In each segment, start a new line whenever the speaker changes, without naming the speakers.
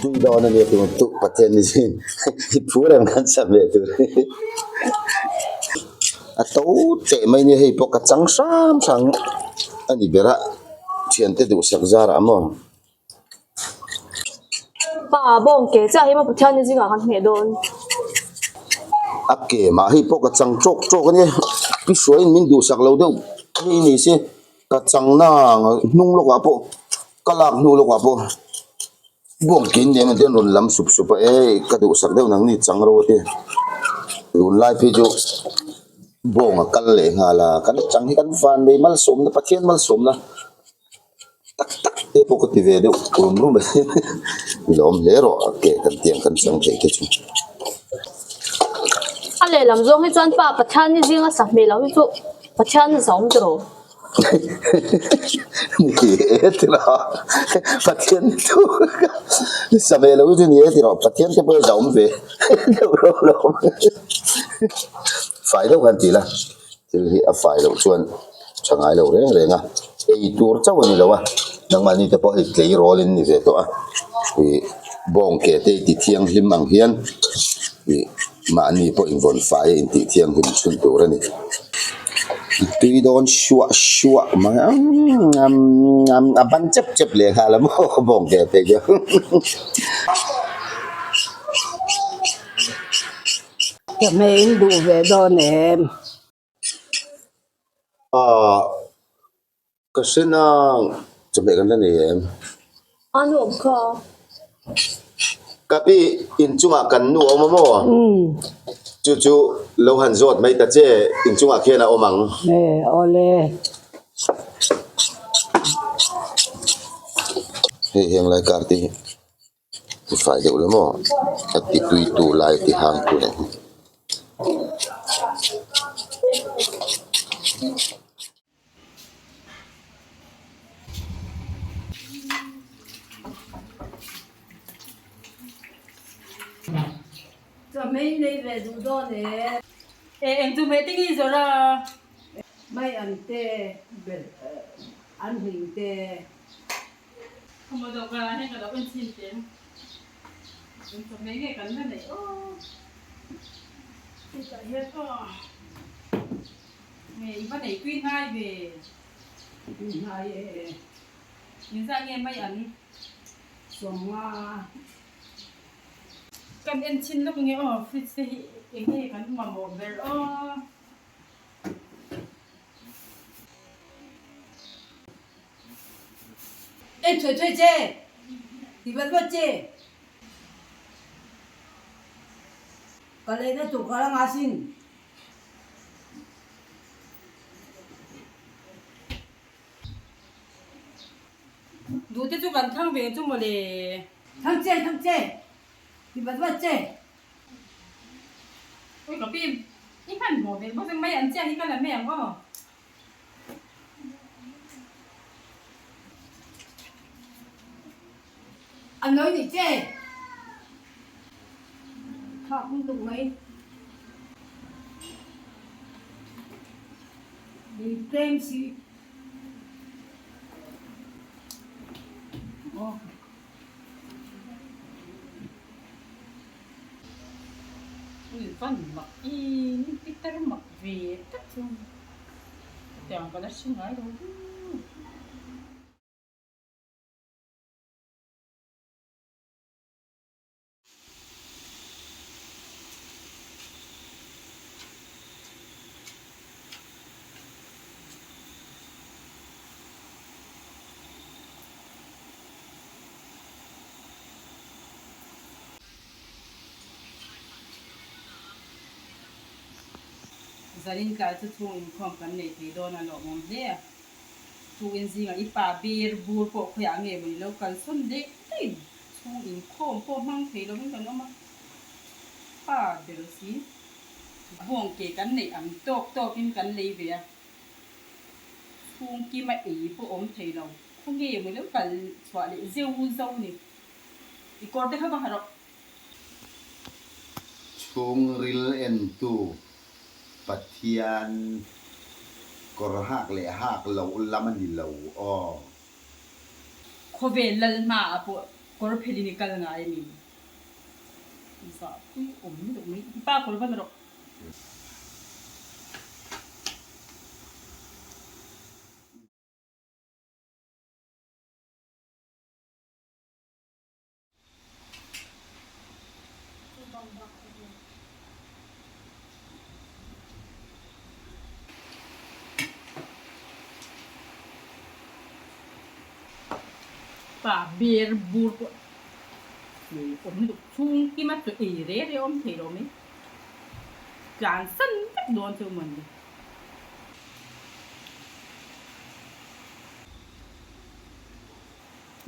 Tui dawn a nia tih tu Pathian ni zin i phur em kan sa ve tur hi. A to teh mai nia hei pawh ka chang hrang hrang a ni ber a, thiante duhsak zarah maw.
Pa bawng ke chiah hi maw Pathian ni zingah kan hmeh dawn.
A ke mah hei pawh ka chang tawk tawk a nia, pi hruaiin min duhsak lo deuh hi ni se. Ka changna hnung lawkah pawh ka lak hnu lawkah pawh bawng kin nen te an rawn lam sup sup a e ka duhsak deuh nang ni chang ro te tunlai phei chu bawng a kal leh nghal a kan chang hi kan van nei malsawmna Pathian malsawmna tak tak te pawh ka ti ve deuh rum rum a lawm hle rawh a ke kan tiang kan chang theih te chu.
A lehlam zawng hi chuan pa Pathian ni zinga sa hmel loh hi chu Pathian zawm tiraw?
Ni e tiraw? Pathian thu sa ve lo hi chu ni e tiraw? Pathian te pawh hi zawm ve deuh rawh rawh fai deuh khan ti la thil hi a fai loh chuan tha ngai lo reng reng a ei tur chauh a ni lo a nangmahni te pawh hei tleirawl in ni ve tawh a ih bawng ke te i ti thianghlim ang hian ih. Mahni pawh invawn fai a intih thianghlim chhun tur a ni. Tui dawn suah suah mai a a ban chep chep leh nghal a maw bawng ve phei chu.
Ka hmeiin duh ve dawn em?
Aaa ka hre nang chawhmeh kan la nei em?
A nuam kha.
Ka pi inchungah kan nu a awm a maw? Chu chu lo han zawt mai ta che inchungah khian a awm ang.
E awle.
Hei heng lai kar te hi ti fai deuh la maw a ti tui tu lai ti hang tu leh.
Chawhmeh in nei ve duh dawn e.
E eng chawhmeh te nge i zawrh a?
Mai an te bel an hling te.
Khawmaw dawh ka heng ka lo en chhin teh ang. Eng chawhmeh nge kan la neih aw. Hetah hian aw. Nge i va neih tui hnai ve.
Tui hnai e.
Engzah nge mai an?
50.
Kan en chhin lawk nge aw fridge te hi eng nge kan mamawh ber aw.
En thuai thuai che, ti vat vat che. Ka lehna tur ka la nga sin.
Duh te chu kan thang ve chu mawle.
Thang che, thang che, ti vat vat che.
Ui ka pi, i hmanhmawh ve bawk mai an chiah hi ka la mai ang aw.
A nawi ni che. Thak lutuk mai. Ni tlem si. Aw.
Ui van mak i pitar mak ve tak chu hetiang ka la hre ngai lo viau. Zanin tlai chu chhung inkhawm kan nei thei dawn a lawmawm hle a. Chungin zingah i pa bir bur pawh khawiah nge mawni lo kalsawn leh daih chhung inkhawm pawh hmang thei lovin kan awm a, pa ber si bawng ke kan neih ang tawk tawkin kan lei ve a, chhung kima ei pawh awm thei lo, khaw nge mawni lo kal chhuah leh zeu zo ni, i kawr te kha va ha rawh.
Chhungril entu Pathian kawr hak leh hak loh lam a ni lo aw.
Khawvel lal hmaah pawh Kawr phelh in i kal ngai a ni. Zahpui awm lutuk mai. I pa kawr van rawh. Pa ber bur pawh nei awm lutuk chhung kima chaw ei re re awm thei lo mai tlan san vek dawn chu mawni.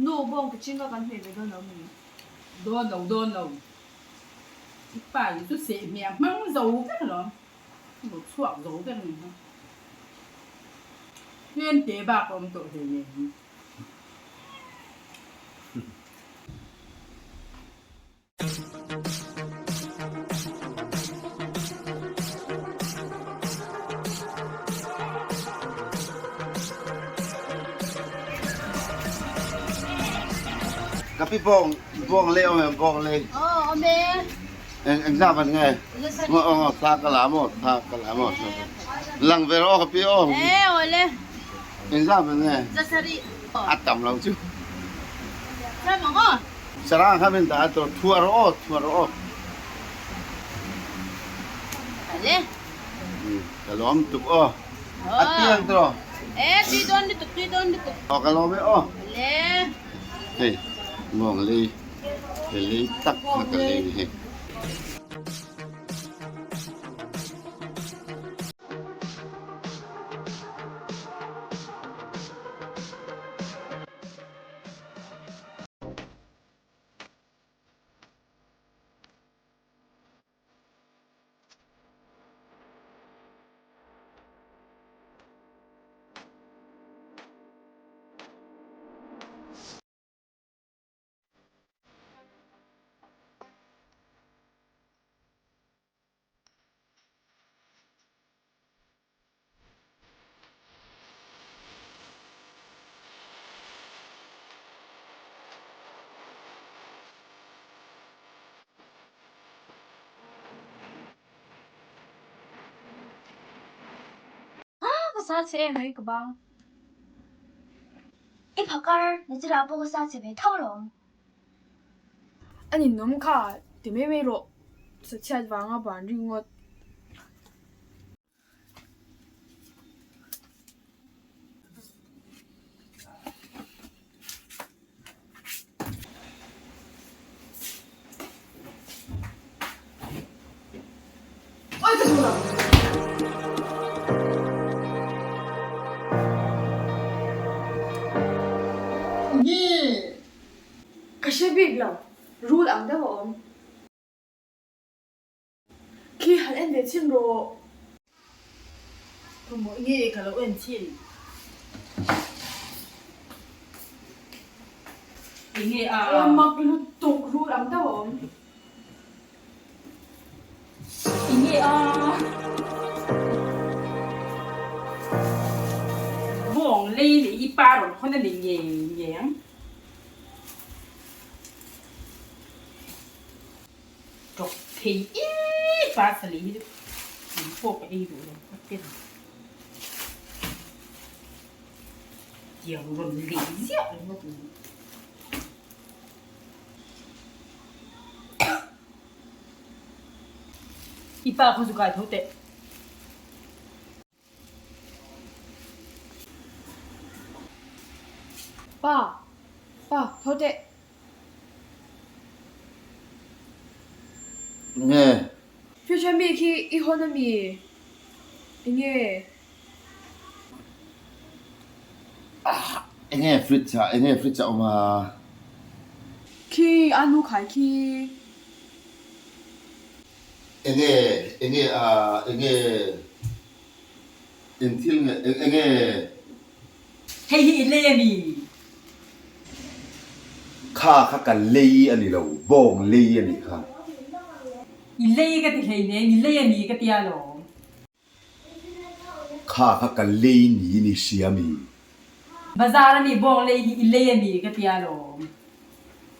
Nu bawng ka chinga kan hmeh ve dawn lo mi?
Dawn lo dawn lo. I pa in chu seh hmeh hmang zo vek alawm. Lo chhuak zo vek ni kha. Tlem te bak a awm tawh hle nen.
Ka pi bawng bawng le awm em bawng le
Aw awm e.
Eng eng zah van nge Aw aw thla ka la maw thla ka la maw lang ve rawh aw ka pi aw
E awle.
Eng zah van nge
Zasarih.
A tam lo chu.
Thla mang aw.
Sarang kha min dah a tur thuah rawh aw thuah rawh aw.
Ale.
Ka lawm tuk aw. A tiang tawh.
E tui dawn lutuk tui dawn lutuk.
Aw ka lawm e aw.
Ale.
Hei mawng lei he lei tak kha ka lei ni hei.
Ka sa che em mai ka bang.
I phakar ni chirah pawh ka sa che ve tho lawm.
A ninawm kha ti mai mai rawh. Sachhiat vanga ban ringawt. Ka hre bik lo, rul ang deuh a awm. Khi han en ve chhin rawh.
Ka mawh nge ka lo en chhin. Enge a.
Aw mak lutuk rul ang deuh a awm.
Enge a. Bawng lei leh i pa rawn khawn a ni ngei ngei ang. Ṭawk thei ee pa sa lei hi chu eng pawh ka ei duh lo ka ten tiang rawn lei ziah ringawt mai. I pa khaw chu kai tho teh.
Pa, pa, tho teh.
Nge?
Future mi khi i hawn a mi? Enge?
Enge fridge ah, enge fridge ah awm a?
Khi a nu khai khi.
Enge enge a enge eng thil nge enge.
Hei hi i lei a ni.
Kha kha ka lei a ni lo, bawng lei a nih kha.
I lei ka ti hlei nen, i lei a ni ka tia lawm.
Kha kha ka lei ni ni hria mi.
Bazar a mi bawng lei hi i lei a ni ka tia lawm.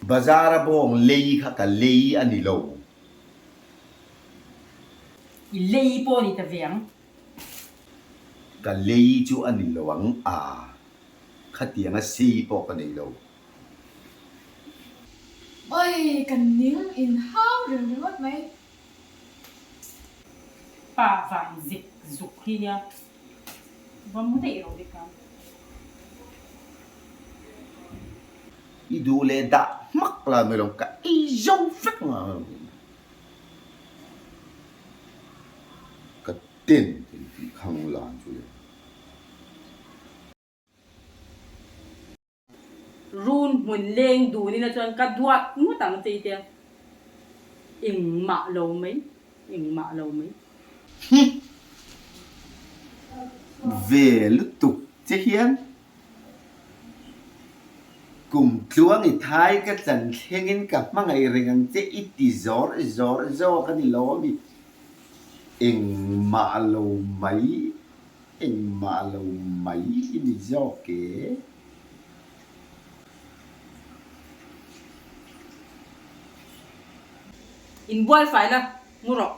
Bazar a bawng lei kha ka lei a ni lo.
I lei pawh a ni ta ve ang.
Ka lei chu a ni lo ang a, khatianga sei pawh ka nei lo.
Oi, ka ning in hau reng ringawt mai.
Pa vang zik zuk hi nia va mu daih ro dik ang.
I duh leh dah hmak la mai lo, ka ei zo vek nga lo. Ka ten ten tih khang lan chu le.
Run hmun leng dun ina chuan ka duat ngawt ang che i tia. Engmah lo mai, engmah lo mai.
Hi! Ve lutuk che hian kum tluang i thai ka chan thlengin ka hmangaih reng ang che i ti zawr zawr zawk a ni lo a mi. Engmah lo mai. Engmah lo mai i ni zawk e.
Inbual fai la, mu rawh.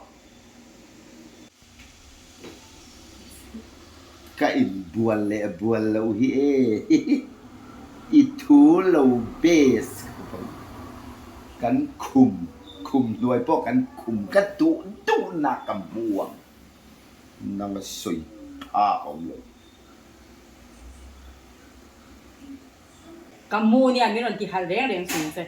Ka inbual leh bual loh hi e. I thu lo base khawp ang. Kan khum, khum hnuai pawh kan khum ka duh duhna ka hmu ang. Nang a sawi phak a awm lo.
Ka mu nia min rawn ti harh reng reng chung che.